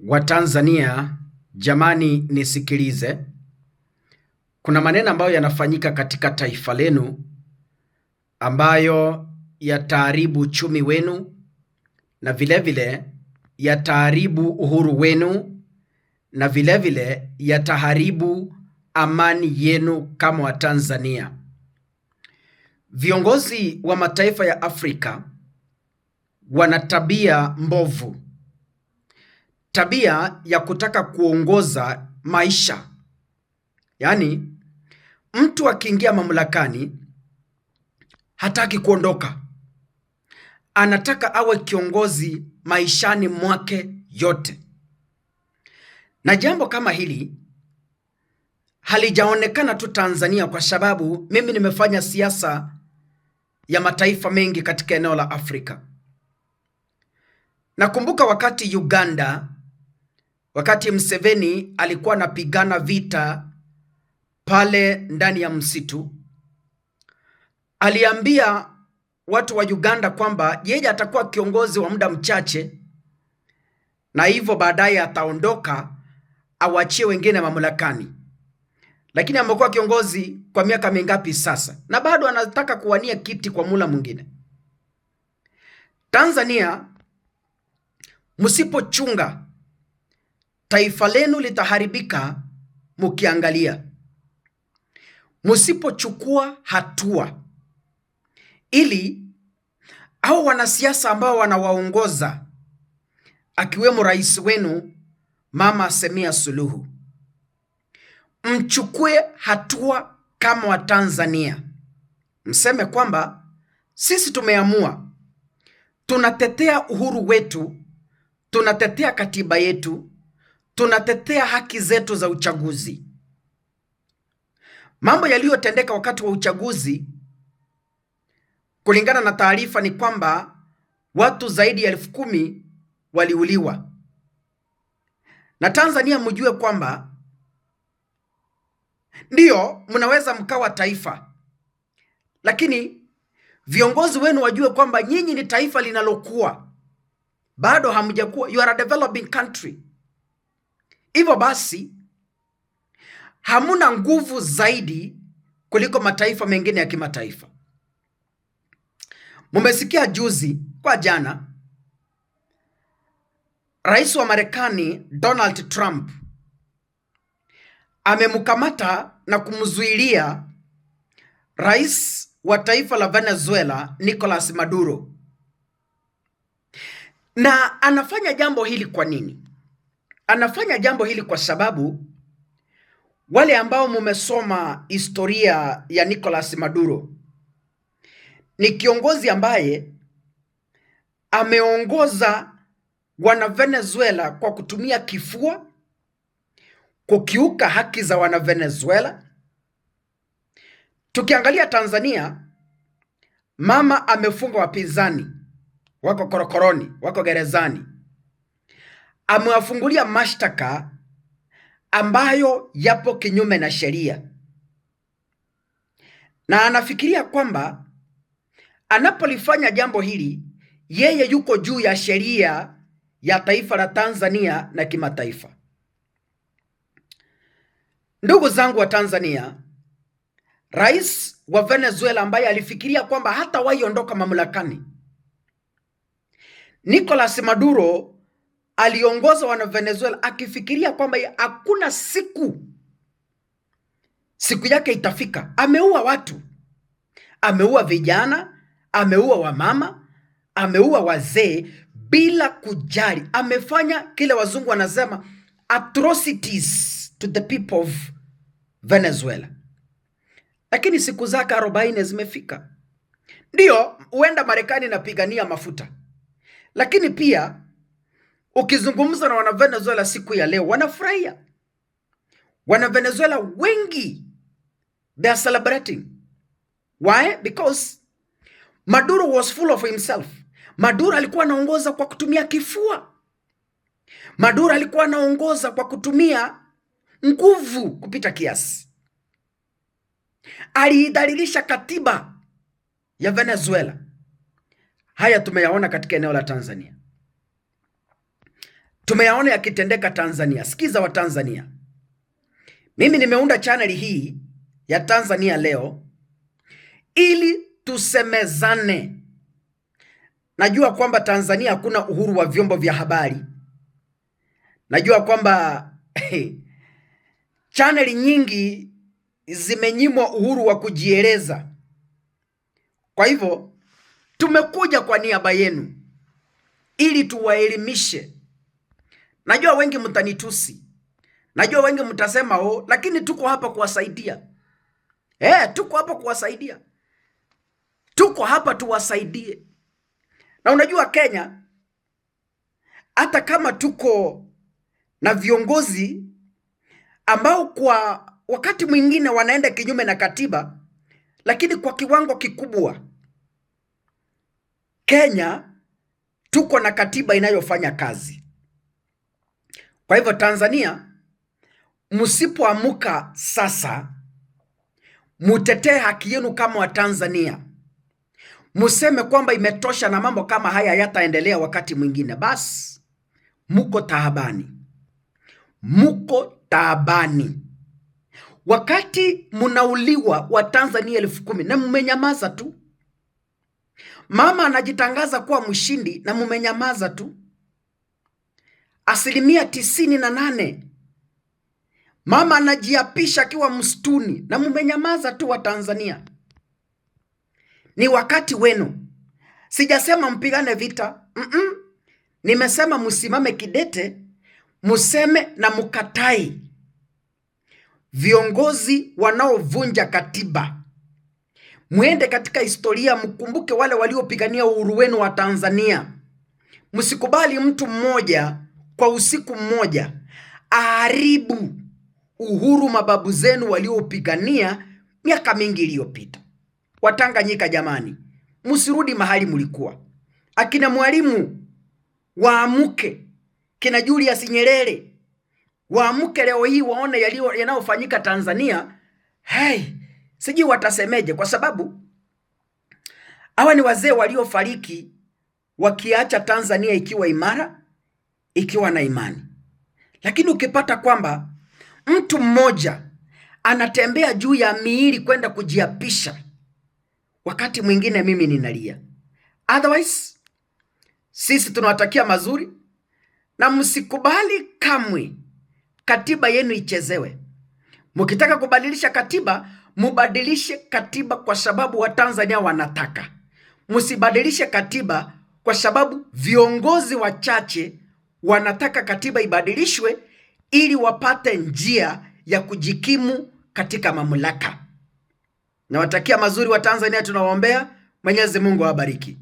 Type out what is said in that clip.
Watanzania, jamani, nisikilize. Kuna maneno ambayo yanafanyika katika taifa lenu ambayo yataharibu uchumi wenu na vilevile yataharibu uhuru wenu na vilevile yataharibu amani yenu kama Watanzania. Viongozi wa mataifa ya Afrika wana tabia mbovu, tabia ya kutaka kuongoza maisha. Yaani, mtu akiingia mamlakani hataki kuondoka, anataka awe kiongozi maishani mwake yote. Na jambo kama hili halijaonekana tu Tanzania, kwa sababu mimi nimefanya siasa ya mataifa mengi katika eneo la Afrika. Nakumbuka wakati Uganda, wakati Museveni alikuwa anapigana vita pale ndani ya msitu, aliambia watu wa Uganda kwamba yeye atakuwa kiongozi wa muda mchache na hivyo baadaye ataondoka awachie wengine mamlakani. Lakini amekuwa kiongozi kwa miaka mingapi sasa, na bado anataka kuwania kiti kwa mula mwingine. Tanzania, msipochunga taifa lenu litaharibika mukiangalia. Msipochukua hatua ili au wanasiasa ambao wanawaongoza akiwemo rais wenu Mama Samia Suluhu, mchukue hatua kama Watanzania, mseme kwamba sisi tumeamua, tunatetea uhuru wetu, tunatetea katiba yetu, tunatetea haki zetu za uchaguzi. Mambo yaliyotendeka wakati wa uchaguzi, kulingana na taarifa, ni kwamba watu zaidi ya 10,000 waliuliwa. Na Tanzania mjue kwamba ndiyo mnaweza mkawa taifa, lakini viongozi wenu wajue kwamba nyinyi ni taifa linalokuwa, bado hamjakuwa, you are a developing country. Hivyo basi hamuna nguvu zaidi kuliko mataifa mengine ya kimataifa. Mumesikia juzi kwa jana, rais wa Marekani Donald Trump amemkamata na kumzuilia rais wa taifa la Venezuela Nicolas Maduro. Na anafanya jambo hili kwa nini? Anafanya jambo hili kwa sababu wale ambao mumesoma historia ya Nicolas Maduro, ni kiongozi ambaye ameongoza wana Venezuela kwa kutumia kifua, kukiuka haki za wana Venezuela. Tukiangalia Tanzania, mama amefunga wapinzani, wako korokoroni, wako gerezani, amewafungulia mashtaka ambayo yapo kinyume na sheria, na anafikiria kwamba anapolifanya jambo hili yeye yuko juu ya sheria ya taifa la Tanzania na kimataifa. Ndugu zangu wa Tanzania, rais wa Venezuela ambaye alifikiria kwamba hatawahi ondoka mamlakani, Nicolas Maduro aliongoza wana Venezuela akifikiria kwamba hakuna siku siku yake itafika. Ameua watu, ameua vijana, ameua wamama, ameua wazee bila kujali. Amefanya kile wazungu wanasema atrocities to the people of Venezuela, lakini siku zake 40 zimefika. Ndiyo, huenda Marekani inapigania mafuta, lakini pia ukizungumza na wana Venezuela siku ya leo wanafurahia. Wana Venezuela wengi they are celebrating. Why? Because Maduro was full of himself. Maduro alikuwa anaongoza kwa kutumia kifua. Maduro alikuwa anaongoza kwa kutumia nguvu kupita kiasi. Aliidhalilisha katiba ya Venezuela. Haya tumeyaona katika eneo la Tanzania. Tumeyaona yakitendeka Tanzania. Sikiza wa Tanzania, mimi nimeunda chaneli hii ya Tanzania Leo ili tusemezane. Najua kwamba Tanzania hakuna uhuru wa vyombo vya habari. Najua kwamba chaneli nyingi zimenyimwa uhuru wa kujieleza. Kwa hivyo tumekuja kwa niaba yenu ili tuwaelimishe. Najua wengi mtanitusi, najua wengi mtasema oh, lakini tuko hapa kuwasaidia. Tuko hapa kuwasaidia, tuko hapa tuwasaidie. Na unajua Kenya, hata kama tuko na viongozi ambao kwa wakati mwingine wanaenda kinyume na katiba, lakini kwa kiwango kikubwa Kenya tuko na katiba inayofanya kazi. Kwa hivyo Tanzania, msipoamuka sasa, mutetee haki yenu kama Watanzania, museme kwamba imetosha na mambo kama haya hayataendelea wakati mwingine, basi muko taabani, muko taabani. Wakati munauliwa Watanzania 10,000 na mmenyamaza tu. Mama anajitangaza kuwa mshindi na mumenyamaza tu. 98% mama anajiapisha akiwa msituni na mumenyamaza tu. Wa Tanzania, ni wakati wenu. Sijasema mpigane vita, Nimesema msimame kidete, museme na mukatai viongozi wanaovunja katiba. Mwende katika historia, mkumbuke wale waliopigania uhuru wenu wa Tanzania. Msikubali mtu mmoja kwa usiku mmoja aharibu uhuru mababu zenu waliopigania miaka mingi iliyopita. Watanganyika jamani, msirudi mahali mlikuwa. Akina Mwalimu waamuke, kina Julius Nyerere waamuke leo hii waone yanayofanyika Tanzania. Hey, sijui watasemeje, kwa sababu hawa ni wazee waliofariki wakiacha Tanzania ikiwa imara, ikiwa na imani. Lakini ukipata kwamba mtu mmoja anatembea juu ya miili kwenda kujiapisha, wakati mwingine mimi ninalia. Otherwise, sisi tunawatakia mazuri na msikubali kamwe katiba yenu ichezewe. Mkitaka kubadilisha katiba, mubadilishe katiba kwa sababu Watanzania wanataka. Msibadilishe katiba kwa sababu viongozi wachache wanataka katiba ibadilishwe ili wapate njia ya kujikimu katika mamlaka. Nawatakia mazuri wa Tanzania, tunawaombea. Mwenyezi Mungu awabariki.